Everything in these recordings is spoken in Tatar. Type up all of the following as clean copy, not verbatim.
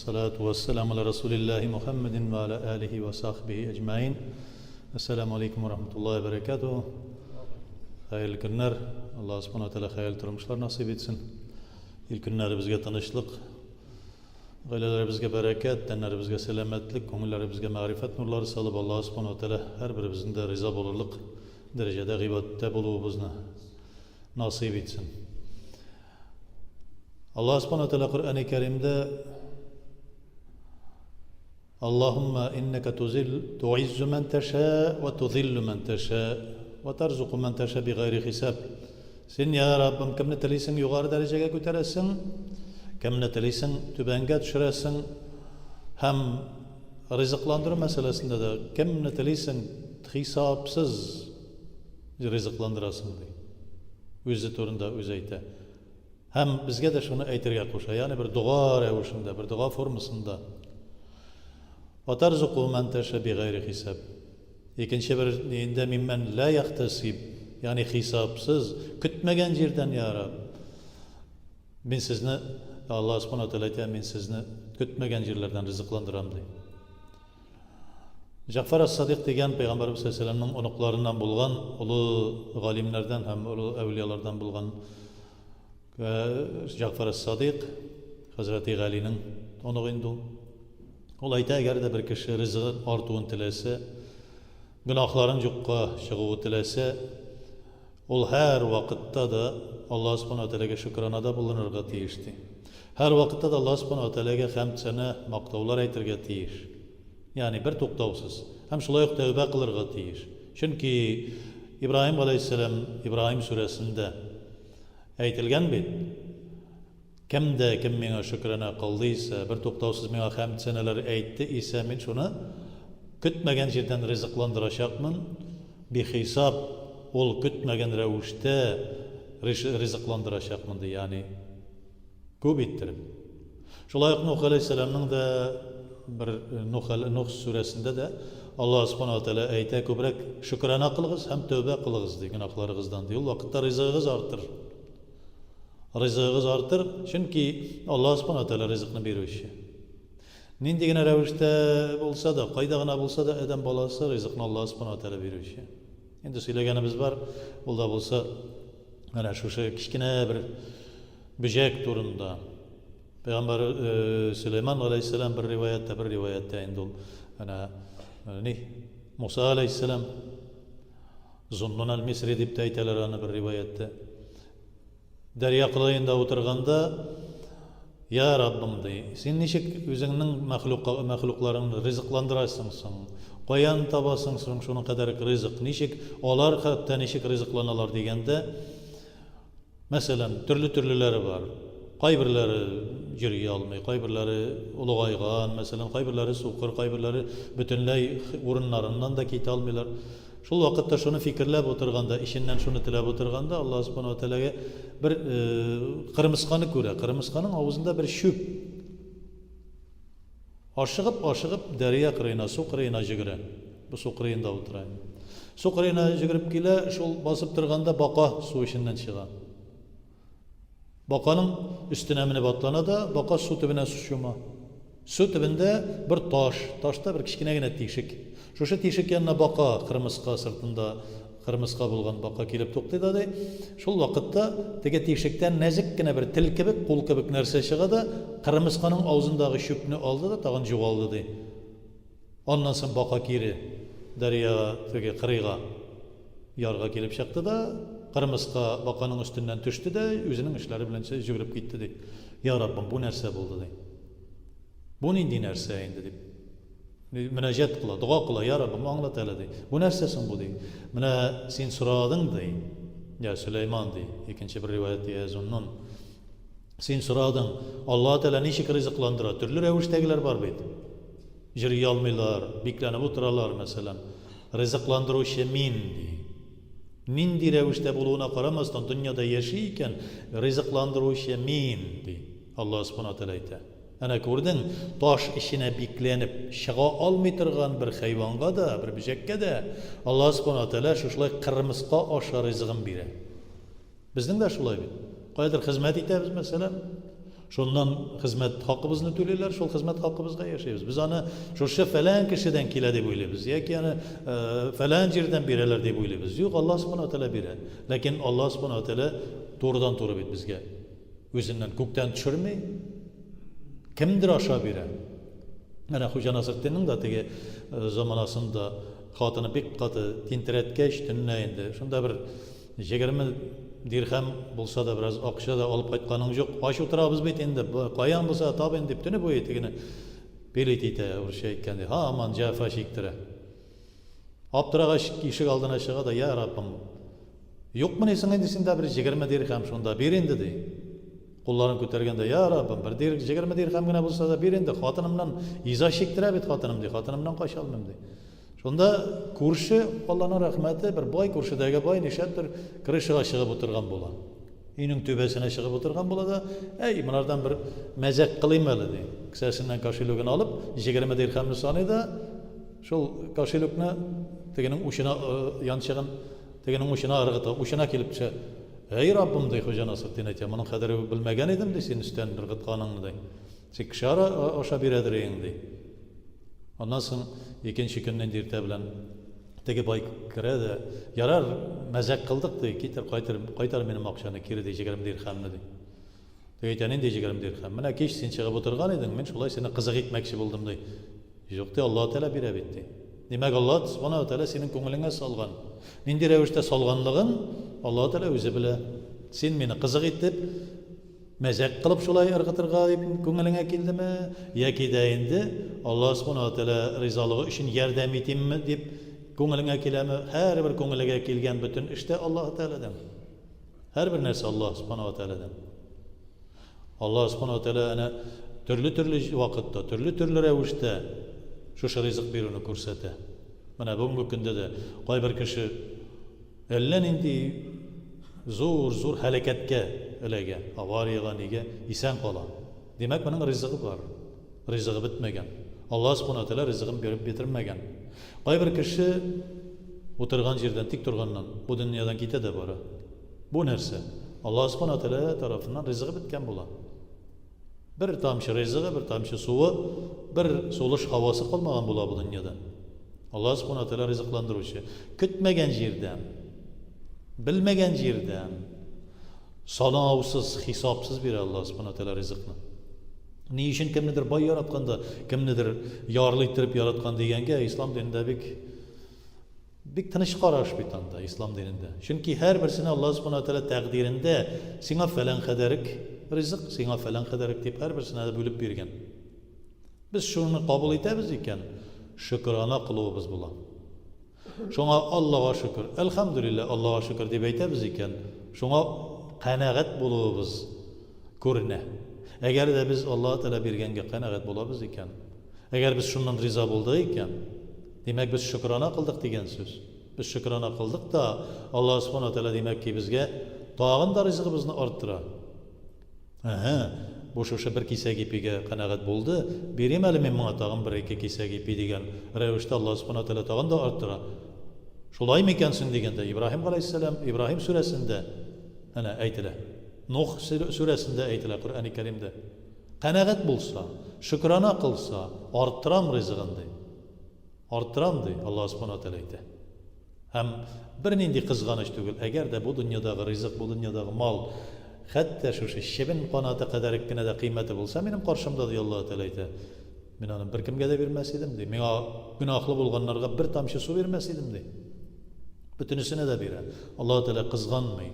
Вассалату вассаламу аля Расулиллахи Мухаммадин ва аля алихи ва сахбихи әҗмәин. Ассаламу алейкум ва рахматуллахи ва баракатуху. Хәерле көннәр. Аллаһ субхана ва тәгалә хәерле тормышлар насыйп итсен. Ил көннәребезгә тынычлык, гаиләләребезгә бәрәкәт, тәннәребезгә сәламәтлек, күңелләребезгә мәгърифәт нурлары салып, Аллаһ субхана ва тәгалә һәрберебезнең дә риза булырлык дәрәҗәдә гыйбадәттә булуыбызны насыйп итсен. Аллаһ Субхану ва Тәгалә Коръәни Кәримдә Аллаһумма иннәкә тузил туиззу ман таша ва тузиллу ман таша ва тарзуку ман таша бигайри хисаб. Син, я Раббым, кемне телисең югары дәрәҗәгә күтәрәсең, кемне телисең түбәнгә төшерәсең һәм ризыкландыру мәсьәләсендә дә кемне телисең хисапсыз ризыкландырасың ди. Үзе турында үзе әйтә. Һәм безгә дә шуны әйтергә куша, ягъни бер дога рәвешендә, бер дога формасында. Ва тарзуку ман таша бигайри хисаб. Икенче бер ниендә миммән ла яхтасиб, ягъни хисапсыз, көтмәгән җирдән, я Рабб. Мин сезне, Аллаһ Субхану ва Тәгалә әйтә, мин сезне көтмәгән җирләрдән ризыкландырам, ди. Җәгъфәр ас-Садыйк дигән пәйгамбәребез саллаллаһу галәйһи ва сәлләмнең оныкларыннан булган олы галимнәрдән һәм олы әүлиялардан булган Җәгъфәр ас-Садыйк, хәзрәти Галинең оныгы инде ул. Ул әйтә, әгәр дә бер кеше ризыгы артуын теләсә, гөнаһларын юкка чыгуы теләсә, Ул һәр вакытта да Аллаһ Субхана ва Тәгаләгә шөкранада булынырга тиеш, ди. Һәр вакытта да Аллаһ Субхана ва Тәгаләгә хәмд-сәна, мактаулар әйтергә тиеш. Ягъни бер туктаусыз. Һәм шулай ук тәүбә кылырга тиеш. Чөнки Ибраһим галәйһиссәлам Ибраһим сүрәсендә әйтелгән бит, Кем дә кем миңа шөкрана кылды исә, бертуктаусыз миңа хәмд-сәнәләр әйтте исә, мин шуны көтмәгән җирдән ризыкландырачакмын, бихисап, ул көтмәгән рәвештә ризыкландырачакмын, ди, ягъни күп иттереп. Шулай ук Нух галәйһиссәламның да бер Нух, Нух сүрәсендә дә Аллаһ Субхана ва Тәгалә әйтә, күбрәк шөкрана кылыгыз һәм тәүбә кылыгыз, ди, гөнаһларыгыздан, ди. Ул вакытта ризыгыгыз артыр. Ризыгыгыз артыр, чөнки Аллаһ Субхана ва Тәгалә ризыкны бирүче. Нинди генә рәвештә булса да, кайда гына булса да адәм баласы ризыкны Аллаһ Субхана ва Тәгалә бирүче. Инде сөйләгәнебез бар, ул да булса менә шушы кечкенә бер бөҗәк турында. Пәйгамбәр э, Сөләйман галәйһиссәлам бер риваятьтә, бер риваятьтә инде ул әнә э, ни Муса галәйһиссәлам Зуннун әл-Мисри дип тә әйтәләр аны бер риваятьтә. Дәрья кырыенда утырганда, Я Раббым, ди, син ничек үзеңнең мәхлукларыңны ризыкландырасың соң? Каян табасың соң шуның кадәр ризык? Ничек алар хәтта ничек ризыкланалар дигәндә, Мәсәлән, төрле-төрлеләре бар. Кайберләре йөри алмый, кайберләре олыгайган, мәсәлән, кайберләре сукыр, кайберләре бөтенләй урыннарыннан да китә алмыйлар. Шул вакытта шуны фикерләп утырганда, эченнән шуны теләп утырганда, Аллаһ Субхану ва Тәгаләгә бер кырмысканы күрә. Кырмысканың авызында бер чүп. Ашыгып-ашыгып дәрья кырыена, су кырыена җөгерә. Бу су кырыенда утыра инде. Су кырыена җөгереп килә, шул басып торганда бака су эченнән чыга. Баканың өстенә менеп атлана да, бака су төбенә чума. Су төбендә бер таш, ташта бер кечкенә генә тишек. Шушы тишек янына бака, кырмыска сыртында Кырмыска булган бака килеп туктый да, ди. Шул вакытта теге тишектән нәзек кенә бер тел кебек, кул кебек нәрсә чыга да, кырмысканың авызындагы чүпне алды да тагын югалды, ди. Аннан соң бака кире дәрьяга, теге кырыйга, ярга килеп чыкты да, кырмыска баканың өстеннән төште дә, үзенең эшләре белән җөгереп китте, ди. Я Раббым, бу нәрсә булды, ди. Бу нинди нәрсә инде, дип. Мөнәҗәт кыла, дога кыла, Я Раббым, аңлат әле, ди. Бу нәрсә соң бу, ди. Менә син сорадың, ди. Я Сөләйман, ди. Икенче бер риваять, я Зуннун. Син сорадың, Аллаһ Тәгалә ничек ризыкландыра? Төрле рәвештәгеләр бар бит. Җөри алмыйлар, бикләнеп утыралар, мәсәлән. Ризыкландыручы мин, ди. Нинди рәвештә булуына карамастан, дөньяда яши икән, ризыкландыручы мин, ди. Аллаһ Субхана Тәгалә әйтә. Әнә күрдең, таш эченә бикләнеп чыга алмый торган бер хайванга да, бер бөҗәккә дә Аллаһ Субхана ва Тәгалә шушылай кырмыска аша ризыгын бирә. Безнең дә шулай бит. Каядыр хезмәт итәбез, мәсәлән. Шуннан хезмәт хакыбызны түлиләр, шул хезмәт хакыбызга яшибез. Без аны шушы фәлән кешедән килә дип уйлыйбыз, яки аны фәлән җирдән бирәләр дип уйлыйбыз. Юк, Аллаһ Субхана ва Тәгалә бирә. Ләкин Аллаһ Субхана ва Тәгалә турыдан-туры бит безгә үзеннән күктән төшерми, кемдер аша бирә. Менә Хуҗа Насретдинның да теге заманасында хатыны бик каты тинтерәткәч, төнлә инде шунда бер 20 дирхәм булса да бераз акча да алып кайтканың юк, ач утырабыз бит инде, каян булса да тап инде дип, төне буе тегене пилить итә, урысча әйткәндәй, һаман җәфа чиктерә. Аптырагач, ишек алдына чыга да, Я Раббым, юкмыни соң инде синдә бер 20 дирхәм, шунда бир инде, ди. Кулларын күтәргән дә, Я Раббым, бер дир, 20 дирхәм генә булса да бир инде, хатынымнан иза чиктерә бит хатыным, ди, хатынымнан кача алмыйм, ди. Шунда күрше, Алланың рәхмәте, бер бай, күршедәге бай нишләптер крышага чыгып утырган була. Өйнең түбәсенә чыгып утырган була да, әй, монардан бер мәзәк кылыйм әле, ди. Кесәсеннән кошелегын алып, 20 дирхәмне саный да, шул кошелекны тегенең учына, янчыгын тегенең учына ыргыта, учына килеп төшә. Әй, Раббым, ди Хуҗа Насретдин әйтә, моның кадәр үк белмәгән идем, ди, син өстән ыргытканыңны, ди. Син кеше аша бирәдер иең, ди. Аннан соң икенче көнне инде иртә белән теге бай керә дә, ярар, мәзәк кылдык, ди, китер, кайтыр, кайтар минем акчаны кире, ди, 20 дирхәмне, ди. Теге әйтә, нинди 20 дирхәм? Менә кич син чыгып утырган идең, мин шулай сине кызык итмәкче булдым, ди. Юк, ди, Аллаһ Тәгалә бирә бит, ди. Димәк, Аллаһ Субхана ва Тәгалә синең күңелеңә салган. Нинди рәвештә салганлыгын Аллаһ Тәгалә үзе белә. Син мине кызык итеп, Мәзәк кылып шулай ыргытырга дип күңелеңә килдеме, яки дә инде Аллаһ Субхана ва Тәгалә ризалыгы өчен ярдәм итимме дип күңелеңә киләме? Һәрбер күңелегә килгән бөтен эш тә Аллаһ Тәгаләдән. Һәрбер нәрсә Аллаһ Субхана ва Тәгаләдән. Аллаһ Субхана ва Тәгалә әнә төрле-төрле вакытта, төрле-төрле рәвештә шушы ризык бирүне күрсәтә. Менә бүгенге көндә дә кайбер кеше Әллә нинди зур-зур һәлакәткә эләгә, авариягә, нигә, исән кала. Димәк, моның ризыгы бар. Ризыгы бетмәгән. Аллаһ Субхана ва Тәгалә ризыгын биреп бетермәгән. Кайбер кеше утырган җирдән, тик торганнан бу дөньядан китә дә бара. Бу нәрсә? Аллаһ Субхана ва Тәгалә тарафыннан ризыгы беткән була. Бер тамчы ризыгы, бер тамчы суы, бер сулыш һавасы калмаган була бу дөньяда. Аллаһ Субхана Тәгалә ризыкландыручы. Көтмәгән җирдән, белмәгән җирдән, санаусыз, хисапсыз бирә Аллаһ Субхана Тәгалә ризыкны. Ни өчен кемнедер бай яраткан да, кемнедер ярлы иттереп яраткан дигәнгә ислам динендә бик Бик тыныч караш бит анда, ислам динендә. Чөнки һәрберсенә Аллаһ Субхана ва Тәгалә тәкъдирендә сиңа фәлән кадәрек ризык, сиңа фәлән кадәрек дип һәрберсенә дә бүлеп биргән. Без шуны кабул итәбез икән, шөкерана кылуыбыз була. Шуңа Аллага шөкер, әлхәмдүлилләһ, Аллага шөкер дип әйтәбез икән, шуңа канәгать булуыбыз күренә. Әгәр дә без Аллаһ Тәгалә биргәнгә канәгать булабыз икән, Әгәр без шуннан риза булдык икән, димәк, без шөкрана кылдык дигән сүз. Без шөкрана кылдык та, Аллаһ Субхана ва Тәгалә, димәк ки, безгә тагын да ризыгыбызны арттыра. Әһә, бу шушы бер кисәк ипигә канәгать булды, бирим әле мин моңа тагын бер-ике кисәк ипи дигән рәвештә Аллаһ Субхана ва Тәгалә тагын да арттыра. Шулай микән соң дигәндә, Ибраһим галәйһиссәлам, Ибраһим сүрәсендә әнә әйтелә. Нух сүрәсендә әйтелә Коръәни Кәримдә. Канәгать булса, шөкрана кылса, арттырам ризыгын, ди. Арттырам, ди, Аллаһ Субхана ва Тәгалә әйтә. Һәм бернинди кызганыч түгел, әгәр дә бу дөньядагы ризык, бу дөньядагы мал, хәтта шушы чебен канаты кадәрек кенә дә кыйммәте булса минем каршымда, ди Аллаһ Тәгалә әйтә, мин аны беркемгә дә бирмәс идем, ди. Миңа гөнаһлы булганнарга бер тамчы су бирмәс идем, ди. Бөтенесенә дә бирә. Аллаһ Тәгалә кызганмый.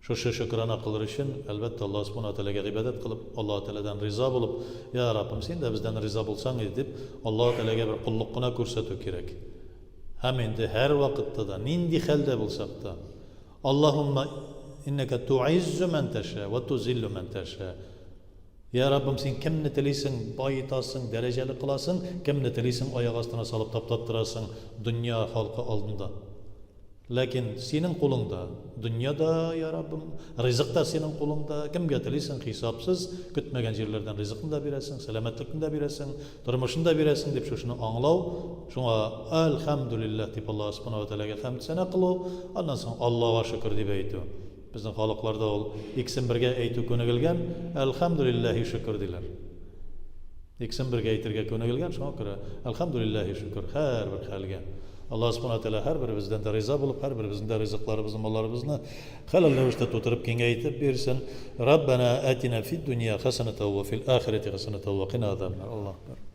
Шушы шөкрана кылыр өчен, әлбәттә, Аллаһ Субхана ва Тәгаләгә гыйбадәт кылып, Аллаһ Тәгаләдән риза булып, Йа Раббым, Син дә бездән риза булсаң иде, дип, Аллаһ Тәгаләгә бер коллык кына күрсәтү кирәк. Һәм инде һәрвакытта да, нинди хәлдә булсак та, Аллаһумма иннәкә туиззу мән тәшә вә тузиллу мән тәшә. Йа Раббым, Син кемне телисең, баетасың, дәрәҗәле кыласың, кемне телисең, аяк астына салып таптаттырасың дөнья халкы алдында. Ләкин Синең кулыңда дөнья да, йа Раббым, ризык та Синең кулыңда, кемгә телисең, хисапсыз, көтмәгән җирләрдән ризыкны да бирәсең, сәламәтлекне дә бирәсең, тормышны да бирәсең, дип шушыны аңлау, шуңа Әлхәмдүлилләһ дип Аллаһ Субхана ва Тәгаләгә хәмд-сәна кылу, аннан соң Аллага шөкер дип әйтү. Безнең халыкларда ул икесен бергә әйтү күнегелгән, Әлхәмдүлилләһи шөкер диләр. Икесен бергә әйтергә күнегелгән, шуңа күрә Әлхәмдүлилләһи шөкер һәрбер хәлгә. Аллаһ Субхана Тәгалә һәрберебездән дә риза булып, һәрберебезнең дә ризыкларыбызны, малларыбызны хәләл рәвештә тутырып, киңәйтеп бирсен. Раббана атина фид дөнья хәсәнәтә ва фил ахирәти хәсәнәтә ва кина азабнар. Аллаһу акбар.